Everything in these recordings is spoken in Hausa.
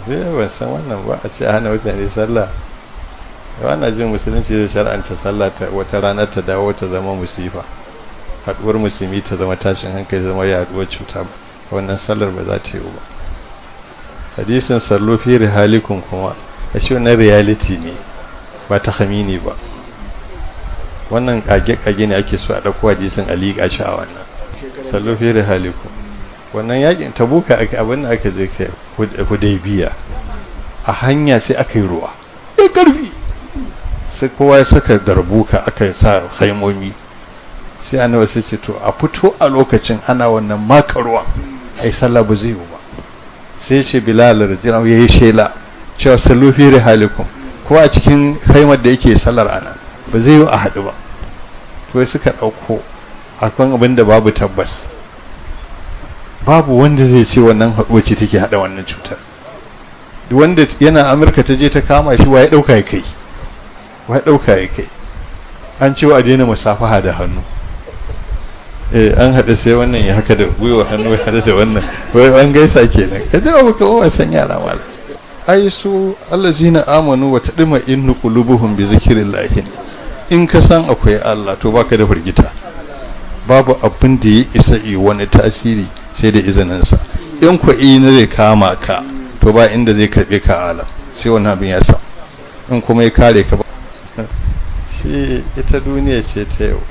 Sai ban san wannan ba, a ce a hana mutane sallah. Ana jin musulunci zai shar'anta sallah ta wata rana ta dawo ta zama musifa, haduwar musulmi ta zama tashin hankali, zama yaduwar cuta. Wannan sallar ba za ta yi ba. Hadisin sallu fi rihalikum kuma a shi wannan reality ne ba ta hamini ba. Wannan kage-kage ne ake so a ɗauko hadisin a liƙa shi a wannan sallu fi rihalikum. Wannan yakin Tabuka abin da aka je kai Hudaybiya, a hanya sai aka yi ruwa ya karfi, sai kowa ya saka darbuka, aka sa haimomi. Sai annabi sai ce to a fito a lokacin ana wannan maka ruwan ai sallah ba zai yi ba. Sai ce Bilal radiyallahu yayi shela cewa sallu fi rihalikum, ko a cikin haimar da yake sallar ana ba zai yi a haɗu ba. To suka ɗauko akan abin da babu tabbas, babu wanda zai ce wannan haɗuwa ce take haɗa wannan cutar. Duk wanda yana Amurka ta je ta kama shi, wa ya ɗauka ya kai, wa ya ɗauka ya kai. An ce wa a daina musafaha da hannu, an haɗu sai wannan ya haka da gwiwa hannu ya haɗu da wannan, wai an gaisa kenan. Ka ji abu kamar wasan yara mala. Ai su allazina amanu wa tadma innu qulubuhum bi zikrillah. In ka san akwai Allah to baka da firgita, babu abin da ya isa yi wani tasiri sai da izininsa. In ku ina zai kama ka to ba inda zai karbe ka alam, sai wannan abin ya sa. In kuma ya kare ka, shi ita duniya ce ta yau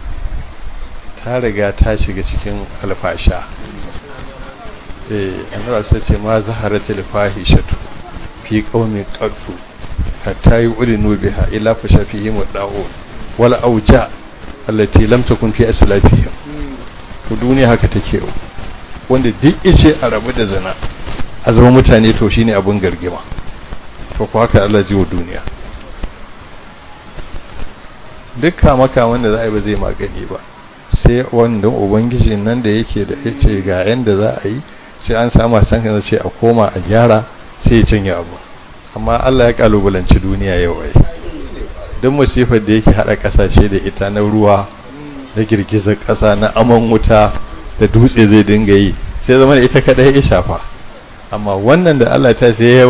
ta riga ta shiga cikin alfasha. Annabi sai ce ma zaharatil fahishatu fi qaumin qaddu hatta yu'linu biha illa fasha fihim da'u wal auja allati lam takun fi aslafihim. To duniya haka take yau, wanda duk ice a rabu da zina a zama mutane to shine abun gargima. To ko haka Allah ji wa duniya duk kama wanda za a yi ba zai magani ba, sai wanda ubangiji nan da yake da yace ga yanda za a yi, sai an samu san kan ce a koma a gyara, sai ya cinye abu. Amma Allah ya kalubalanci duniya yau ai duk musifar da yake hada kasashe da ita na ruwa, na girgizar kasa, na aman wuta da dutse zai dinga yi, sai zama da ita kadai ya shafa. Amma wannan da Allah ta sai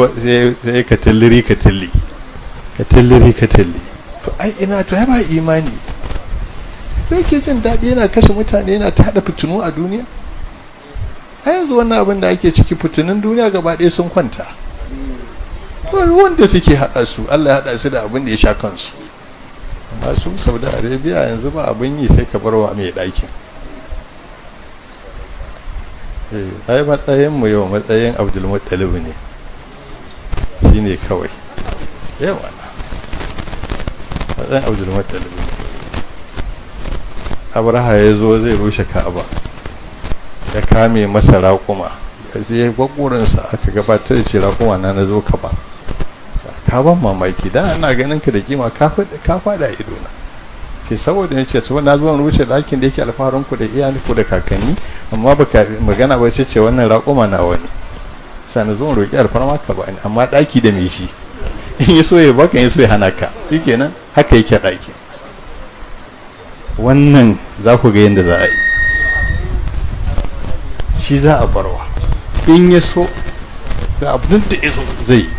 sai ka tilliri ka tilli ka tilliri ka tilli, to ai ina to ai ba imani. To yake jin daɗi yana kashe mutane, yana ta haɗa fitinu a duniya. A yanzu wannan abin da ake ciki, fitinun duniya gaba ɗaya sun kwanta. Wanda suke haɗa su, Allah ya haɗa su da abin da ya sha kansu. Amma su Saudi Arabia yanzu ba abin yi sai ka barwa mai ɗakin. Ai matsayin mu yau matsayin Abdul Muttalib ne, shine kawai yawa matsayin Abdul Muttalib ne. Abraha ya zo zai rushe Ka'aba, ya kame masa raƙuma, ya gwagwarinsa aka gabatar da ce raƙuma na na zo ka ba ka ban mamaki, da ana ganin ka da kima ka faɗa ido na ce saboda ne ce saboda na zo rushe ɗakin da yake alfaharin ku da iyayen ku da kakanni, amma baka magana ba ce ce wannan raƙuma na wani sani zo roƙi alfarma ka ba ni, amma ɗaki da mai shi in yi so ya baka, in yi so ya hana ka, shikenan haka yake ɗaki. Wannan za ku ga yadda za a yi shi, za a barwa in ya so da abin da ya so zai yi.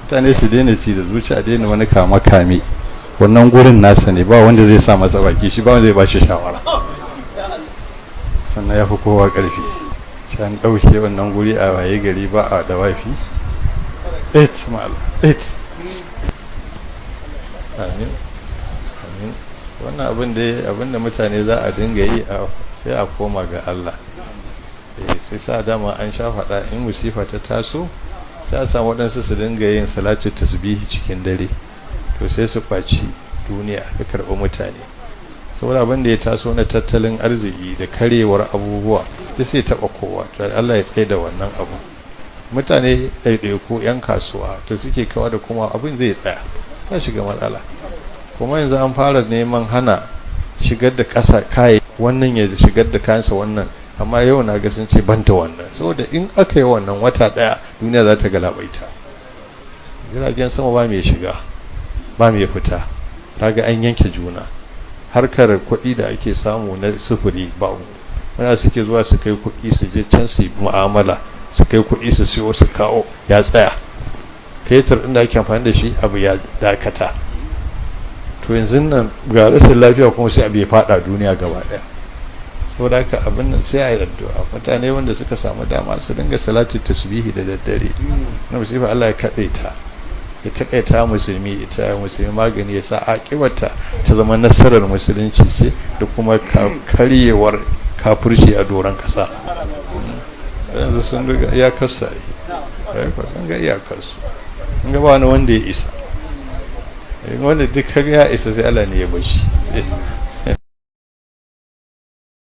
Mutane su daina ci da zuciya, daina wani kama kame. Wannan gurin nasa ne, ba wanda zai sa masa baki, shi ba wanda zai ba shi shawara. Sannan ya fi kowa ƙarfi. Sai an ɗauke wannan guri a waye gari ba a dawafi. 8 ma'ala 8. Amin amin. Wannan abin da abin da mutane za a dinga yi sai a koma ga Allah. Sai sa dama an sha faɗa in musifa ta taso sai a samu waɗansu su dinga yin salatu tasbihi cikin dare, to sai su kwaci duniya, su karɓi mutane. Saboda abin da ya taso na tattalin arziki da karewar abubuwa duk sai taɓa kowa. To Allah ya tsaye da wannan abu. Mutane ɗaiɗaiku 'yan kasuwa to suke kawa da kuma abin zai tsaya, ta shiga matsala. Kuma yanzu an fara neman hana shigar da ƙasa kayi, wannan ya shigar da kayansa wannan, amma yau na ga sun ce banta wannan. Saboda in aka yi wannan wata ɗaya duniya za ta galabaita. Jiragen sama ba mai shiga ba mai fita, kaga an yanke juna. Harkar kuɗi da ake samu na sufuri ba. Wanda suke zuwa su kai kuɗi su je can su yi mu'amala, su kai kuɗi su siyo su kawo, ya tsaya. Fetur ɗin da ake amfani da shi abu ya dakata. To yanzu nan ga rashin lafiya kuma sai abu ya faɗa duniya gaba ɗaya. Saboda haka abin nan sai a yi addu'a. Mutane wanda suka samu dama su dinga salatu tasbihi da daddare. Na musifa Allah ya kaɗe ta, ya taƙaita musulmi, ita musulmi magani, ya sa aƙibarta ta zama nasarar musulunci ce da kuma karyewar kafirci a doron ƙasa. Yanzu sun ga iyakarsa, sun ga iyakarsu, sun ga ba wani wanda ya isa. Wanda duk kaga ya isa sai Allah ne ya bashi.